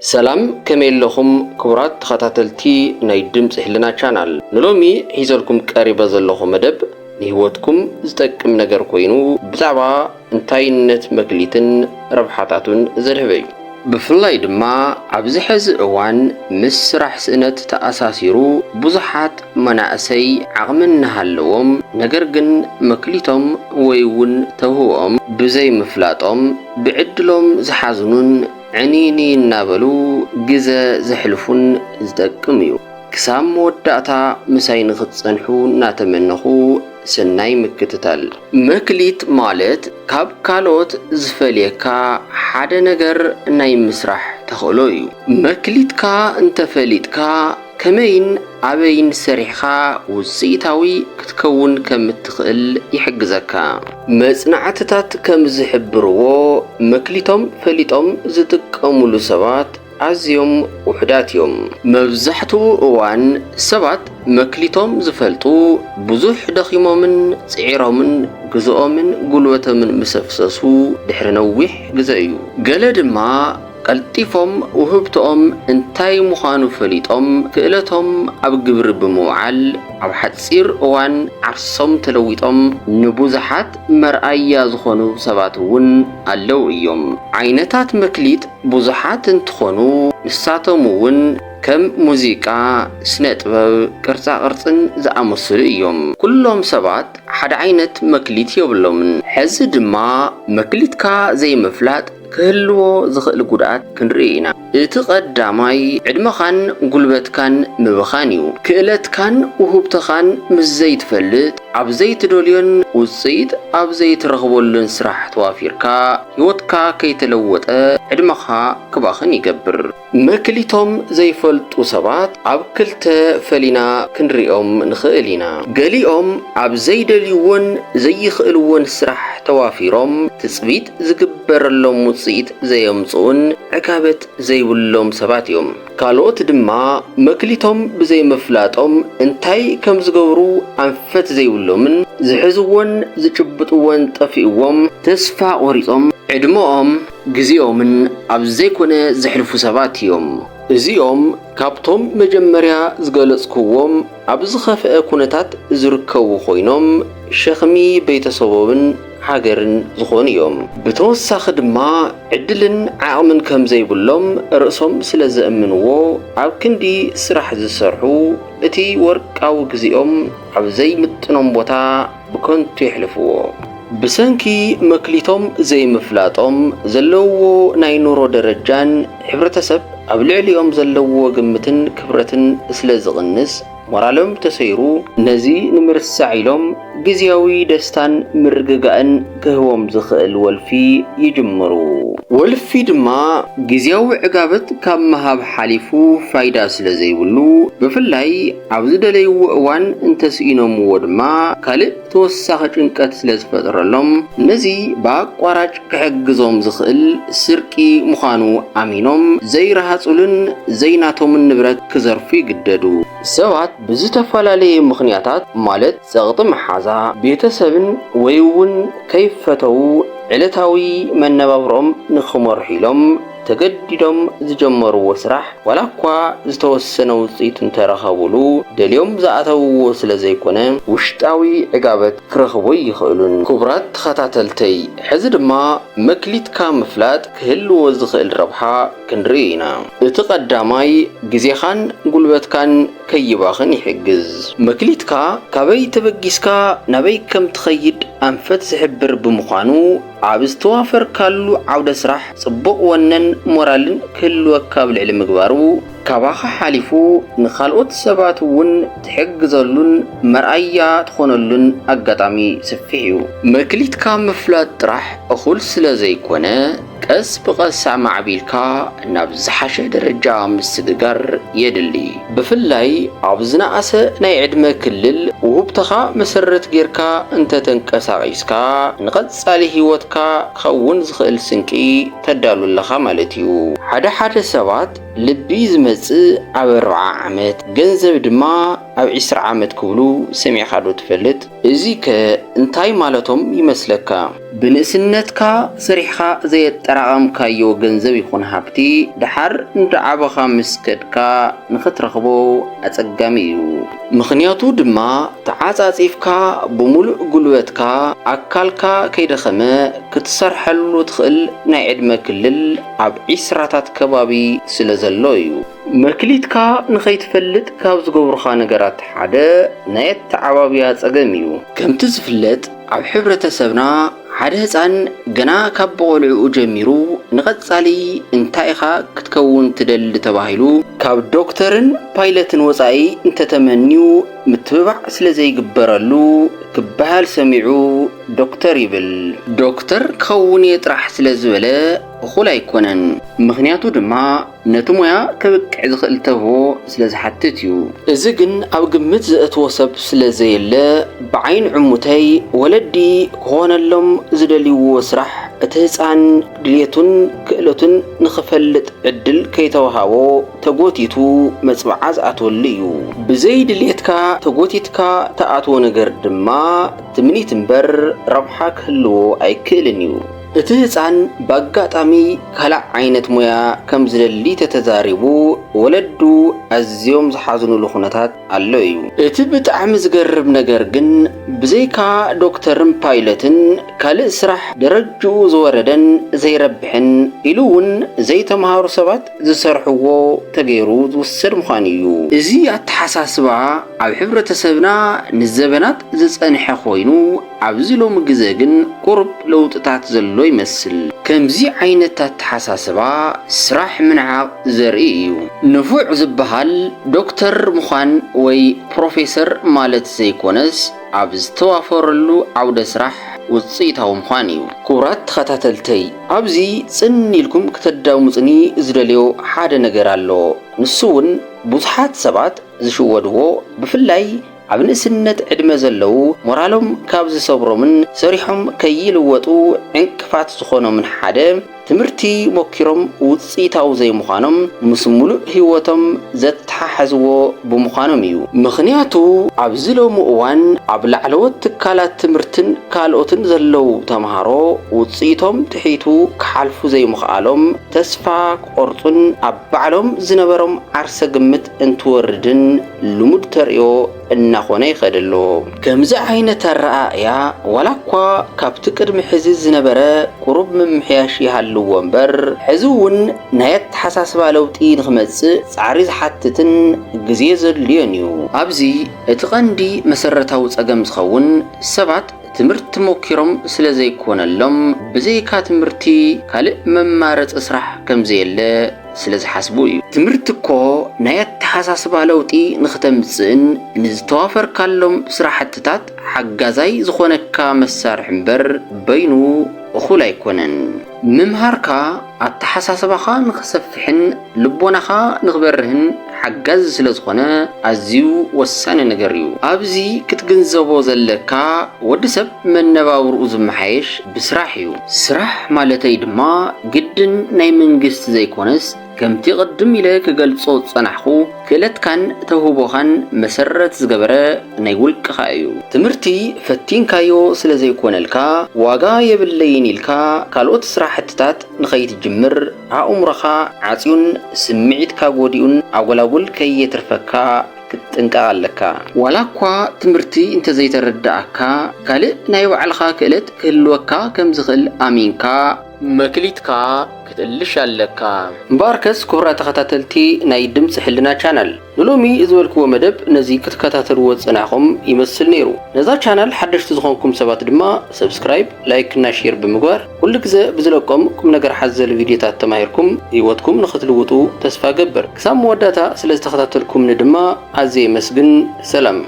ሰላም፣ ከመይ ኣለኹም ክቡራት ተኸታተልቲ ናይ ድምፂ ህልና ቻናል? ንሎሚ ሒዘልኩም ቀሪበ ዘለኹ መደብ ንህይወትኩም ዝጠቅም ነገር ኮይኑ፣ ብዛዕባ እንታይነት መክሊትን ረብሓታቱን ዘድህበ እዩ። ብፍላይ ድማ ኣብዚ ሕዚ እዋን ምስ ስራሕ ስእነት ተኣሳሲሩ ብዙሓት መናእሰይ ዓቕሚ እናሃለዎም፣ ነገር ግን መክሊቶም ወይ እውን ተውህቦኦም ብዘይምፍላጦም ብዕድሎም ዝሓዝኑን ዕንይንይ እናበሉ ግዘ ዘሕልፉን ዝጠቅም እዩ። ክሳብ መወዳእታ ምሳይ ንኽትጸንሑ እናተመነኹ፣ ሰናይ ምክትታል። መክሊት ማለት ካብ ካልኦት ዝፈልየካ ሓደ ነገር ናይ ምስራሕ ተኽእሎ እዩ። መክሊትካ እንተፈሊጥካ፣ ከመይን ኣበይን ሰሪሕኻ ውጽኢታዊ ክትከውን ከም እትኽእል ይሕግዘካ። መጽናዕትታት ከም ዝሕብርዎ፣ መክሊቶም ፈሊጦም ዝጥቀሙሉ ሰባት ኣዝዮም ውሑዳት እዮም። መብዛሕትኡ እዋን ሰባት መክሊቶም ዝፈልጡ ብዙሕ ደኺሞምን ጽዒሮምን ግዝኦምን ጉልበቶምን ምስ ኣፍሰሱ ድሕሪ ነዊሕ ግዘ እዩ። ገለ ድማ ቀልጢፎም ውህብቶኦም እንታይ ምዃኑ ፈሊጦም ክእለቶም ኣብ ግብሪ ብምውዓል ኣብ ሓጺር እዋን ዓርሶም ተለዊጦም ንብዙሓት መርኣያ ዝኾኑ ሰባት እውን ኣለዉ እዮም። ዓይነታት መክሊት ብዙሓት እንትኾኑ፣ ንሳቶም እውን ከም ሙዚቃ፣ ስነ ጥበብ፣ ቅርጻ ቅርጽን ዝኣመሰሉ እዮም። ኩሎም ሰባት ሓደ ዓይነት መክሊት የብሎምን። ሕዚ ድማ መክሊትካ ዘይምፍላጥ ክህልዎ ዝኽእል ጉድኣት ክንርኢ ኢና። እቲ ቀዳማይ ዕድመኻን ጉልበትካን ምብኻን እዩ። ክእለትካን ውህብቶኻን ምስ ዘይትፈልጥ፣ ኣብ ዘይትደልዮን ውጽኢት ኣብ ዘይትረኽበሉን ስራሕ ተዋፊርካ፣ ህይወትካ ከይተለወጠ ዕድመኻ ክባኽን ይገብር። መክሊቶም ዘይፈልጡ ሰባት ኣብ ክልተ ፈሊና ክንሪኦም ንኽእል ኢና። ገሊኦም ኣብ ዘይደልይዎን ዘይኽእልዎን ስራሕ ተዋፊሮም፣ ትጽቢት ዝግበረሎም ውጽኢት ዘየምጽኡን ዕጋበት ዘይብሎም ሰባት እዮም። ካልኦት ድማ መክሊቶም ብዘይምፍላጦም እንታይ ከም ዝገብሩ ኣንፈት ዘይብሎምን ዝሕዝዎን ዝጭብጥዎን ጠፊእዎም ተስፋ ቆሪጾም ዕድመኦም ግዜኦምን ኣብ ዘይኮነ ዘሕልፉ ሰባት እዮም። እዚኦም ካብቶም መጀመርያ ዝገለጽክዎም ኣብ ዝኸፍአ ኩነታት ዝርከቡ ኮይኖም ሸኽሚ ቤተሰቦምን ሃገርን ዝኾኑ እዮም። ብተወሳኺ ድማ ዕድልን ዓቕምን ከም ዘይብሎም ርእሶም ስለ ዘእምንዎ ኣብ ክንዲ ስራሕ ዝሰርሑ እቲ ወርቃዊ ግዜኦም ኣብ ዘይምጥኖም ቦታ ብከንቱ የሕልፍዎ። ብሰንኪ መክሊቶም ዘይምፍላጦም ዘለውዎ ናይ ኑሮ ደረጃን ሕብረተሰብ ኣብ ልዕሊኦም ዘለዎ ግምትን ክብረትን ስለ ዝቕንስ ሞራሎም ተሰይሩ ነዚ ንምርሳዕ ኢሎም ግዝያዊ ደስታን ምርግጋእን ክህቦም ዝኽእል ወልፊ ይጅምሩ። ወልፊ ድማ ግዝያዊ ዕጋበት ካብ ምሃብ ሓሊፉ ፋይዳ ስለ ዘይብሉ ብፍላይ ኣብ ዝደለይዎ እዋን እንተስኢኖምዎ ድማ ካልእ ተወሳኺ ጭንቀት ስለ ዝፈጥረሎም ነዚ ብኣቋራጭ ክሕግዞም ዝኽእል ስርቂ ምዃኑ ኣሚኖም ዘይረሃጹሉን ዘይናቶምን ንብረት ክዘርፉ ይግደዱ። ሰባት ብዝተፈላለየ ምኽንያታት ማለት ጸቕጢ መሓዛ፣ ቤተሰብን ወይ እውን ከይፈተዉ ዕለታዊ መነባብሮም ንኽመርሑ ኢሎም ተገዲዶም ዝጀመርዎ ስራሕ ዋላ እኳ ዝተወሰነ ውጽኢት እንተረኸቡሉ ደልዮም ዝኣተውዎ ስለ ዘይኮነ ውሽጣዊ ዕጋበት ክረኽቡ ይኽእሉን። ክቡራት ተኸታተልተይ፣ ሕዚ ድማ መክሊትካ ምፍላጥ ክህልዎ ዝኽእል ረብሓ ክንርኢ ኢና። እቲ ቀዳማይ ግዜኻን ጉልበትካን ከይባኽን ይሕግዝ። መክሊትካ ካበይ ተበጊስካ ናበይ ከም ትኸይድ ኣንፈት ዝሕብር ብምዃኑ ኣብ ዝተዋፈርካሉ ዓውደ ስራሕ ጽቡቕ ወነን ሞራልን ክህልወካ ኣብ ልዕሊ ምግባሩ ካባኻ ሓሊፉ ንኻልኦት ሰባት እውን ትሕግዘሉን መርኣያ ትኾነሉን ኣጋጣሚ ሰፊሕ እዩ። መክሊትካ ምፍላጥ ጥራሕ እኹል ስለ ዘይኮነ ቀስ ብቐስ ኣማዕቢልካ ናብ ዝሓሸ ደረጃ ምስግጋር የድሊ። ብፍላይ ኣብ ዝነኣሰ ናይ ዕድመ ክልል ውህብቶኻ መሰረት ጌርካ እንተተንቀሳቒስካ ንቐጻሊ ህይወትካ ክኸውን ዝኽእል ስንቂ ተዳሉ ኣለኻ ማለት እዩ። ሓደ ሓደ ሰባት ልቢ ዝመጽእ ኣብ ኣርብዓ ዓመት፣ ገንዘብ ድማ ኣብ ዒስራ ዓመት ክብሉ ሰሚዕኻ ዶ ትፈልጥ? እዚከ እንታይ ማለቶም ይመስለካ? ብንእስነትካ ሰሪሕኻ ዘየጠራቐምካዮ ገንዘብ ይኹን ሃብቲ፣ ደሓር እንዳዓበኻ ምስ ከድካ ንኽትረኽቦ ኣጸጋሚ እዩ። ምኽንያቱ ድማ፣ ተዓጻጺፍካ ብምሉእ ጉልበትካ ኣካልካ ከይደኸመ ክትሰርሐሉ ትኽእል ናይ ዕድመ ክልል ኣብ ዒስራታት ከባቢ ስለ ዘሎ እዩ። መክሊትካ ንኸይትፈልጥ ካብ ዝገብሩኻ ነገራት ሓደ ናይ ኣተዓባብያ ጸገም እዩ። ከምቲ ዝፍለጥ፣ ኣብ ሕብረተሰብና ሓደ ህጻን ገና ካብ ብቖልዕኡ ጀሚሩ ንቐጻሊ እንታይ ኢኻ ክትከውን ትደሊ ተባሂሉ ካብ ዶክተርን ፓይለትን ወጻኢ እንተተመንዩ ምትብባዕ ስለ ዘይግበረሉ ክበሃል ሰሚዑ ዶክተር ይብል። ዶክተር ክኸውን እየ ጥራሕ ስለ ዝበለ እኹል ኣይኮነን። ምኽንያቱ ድማ ነቲ ሞያ ከብቅዕ ዝኽእል ተብሆ ስለ ዝሓትት እዩ። እዚ ግን ኣብ ግምት ዘእትዎ ሰብ ስለ ዘየለ፣ ብዓይኒ ዕሙተይ ወለዲ ክኾነሎም ዝደልይዎ ስራሕ እቲ ህጻን ድልየቱን ክእለቱን ንኽፈልጥ ዕድል ከይተወሃቦ ተጎቲቱ መጽብዓ ዝኣትወሉ እዩ። ብዘይ ድልየትካ ተጎቲትካ ትኣትዎ ነገር ድማ ትምኒት እምበር ረብሓ ክህልዎ ኣይክእልን እዩ። እቲ ህጻን ብኣጋጣሚ ካልእ ዓይነት ሞያ ከም ዝደሊ ተተዛሪቡ፣ ወለዱ ኣዝዮም ዝሓዝኑሉ ኩነታት ኣሎ እዩ። እቲ ብጣዕሚ ዝገርም ነገር ግን፣ ብዘይካ ዶክተርን ፓይለትን ካልእ ስራሕ ደረጅኡ ዝወረደን ዘይረብሕን ኢሉ እውን ዘይተምሃሩ ሰባት ዝሰርሕዎ ተገይሩ ዝውሰድ ምዃኑ እዩ። እዚ ኣተሓሳስባ ኣብ ሕብረተሰብና ንዘበናት ዝጸንሐ ኮይኑ፣ ኣብዚ ሎሚ ግዘ ግን ቁሩብ ለውጥታት ዘሎ ይመስል። ከምዚ ዓይነት ኣተሓሳስባ ስራሕ ምንዓቕ ዘርኢ እዩ። ንፉዕ ዝበሃል ዶክተር ምዃን ወይ ፕሮፌሰር ማለት ዘይኮነስ፣ ኣብ ዝተዋፈረሉ ዓውደ ስራሕ ውጽኢታዊ ምዃን እዩ። ክቡራት ተኸታተልተይ፣ ኣብዚ ጽን ኢልኩም ከተዳምጹኒ ዝደልዮ ሓደ ነገር ኣሎ። ንሱ እውን ብዙሓት ሰባት ዝሽወድዎ፣ ብፍላይ ኣብ ንእስነት ዕድመ ዘለዉ፣ ሞራሎም ካብ ዝሰብሮምን ሰሪሖም ከይልወጡ ዕንቅፋት ዝኾኖምን ሓደ፣ ትምህርቲ ሞኪሮም ውጽኢታዊ ዘይምዃኖም ምስ ምሉእ ህይወቶም ዘተሓሕዝዎ ብምዃኖም እዩ። ምኽንያቱ፣ ኣብዚ ሎሚ እዋን ኣብ ላዕለዎት ትካላት ትምህርትን ካልኦትን ዘለዉ ተምሃሮ ውጽኢቶም ትሒቱ ክሓልፉ ዘይምኽኣሎም፣ ተስፋ ክቖርጹን ኣብ ባዕሎም ዝነበሮም ዓርሰ ግምት እንትወርድን ልሙድ ተርእዮ እናኾነ ይኸድ ኣሎ። ከምዚ ዓይነት ኣረኣእያ ዋላ እኳ ካብቲ ቅድሚ ሕዚ ዝነበረ ቁሩብ ምምሕያሽ ይሃልዎ እምበር፣ ሕዚ እውን ናይ ኣተሓሳስባ ለውጢ ንኽመጽእ ጻዕሪ ዝሓትትን ግዜ ዘድልዮን እዩ። ኣብዚ እቲ ቀንዲ መሰረታዊ ጸገም ዝኸውን፣ ሰባት ትምህርቲ ሞኪሮም ስለ ዘይኮነሎም፣ ብዘይካ ትምህርቲ ካልእ መማረጺ ስራሕ ከም ዘየለ ስለ ዝሓስቡ እዩ። ትምህርቲ እኮ ናይ ኣተሓሳስባ ለውጢ ንኽተምጽእን ንዝተዋፈርካሎም ስራሕትታት ሓጋዛይ ዝኾነካ መሳርሒ እምበር፣ በይኑ እኹል ኣይኮነን። ምምሃርካ ኣተሓሳስባኻ ንኽሰፍሕን ልቦናኻ ንኽበርህን ሓጋዚ ስለ ዝኾነ፣ ኣዝዩ ወሳኒ ነገር እዩ። ኣብዚ ክትግንዘቦ ዘለካ፣ ወዲ ሰብ መነባብርኡ ዝመሓየሽ ብስራሕ እዩ። ስራሕ ማለተይ ድማ ግድን ናይ መንግስቲ ዘይኮነስ፣ ከምቲ ቅድም ኢለ ክገልጾ ዝጸናሕኩ፣ ክእለትካን ተውህቦኻን መሰረት ዝገበረ ናይ ውልቅኻ እዩ። ትምህርቲ ፈቲንካዮ ስለ ዘይኮነልካ፣ ዋጋ የብለይን ኢልካ ካልኦት ስራሕትታት ንኸይትጅምር፣ ኣእምሮኻ ዓጽዩን ስምዒትካ ጎዲኡን ኣጎላጉል ከየትርፈካ ክትጥንቀቕ ኣለካ። ዋላ እኳ ትምህርቲ እንተዘይተረድኣካ፣ ካልእ ናይ ባዕልኻ ክእለት ክህልወካ ከም ዝኽእል ኣሚንካ፣ መክሊትካ ክትእልሽ ኣለካ። እምበኣርከስ፣ ክቡራት ተኸታተልቲ ናይ ድምፂ ሕልና ቻናል፣ ንሎሚ ዝበልክዎ መደብ ነዚ ክትከታተልዎ ዝጸናሕኹም ይመስል ነይሩ። ነዛ ቻናል ሓደሽቲ ዝኾንኩም ሰባት ድማ ሰብስክራይብ፣ ላይክ እና ሼር ብምግባር፣ ኩሉ ግዘ ብዝለቆም ቁም ነገር ሓዘል ቪድዮታት ተማሂርኩም ህይወትኩም ንኽትልውጡ ተስፋ ገብር። ክሳብ መወዳእታ ስለ ዝተኸታተልኩምኒ ድማ ኣዝየ የመስግን። ሰላም።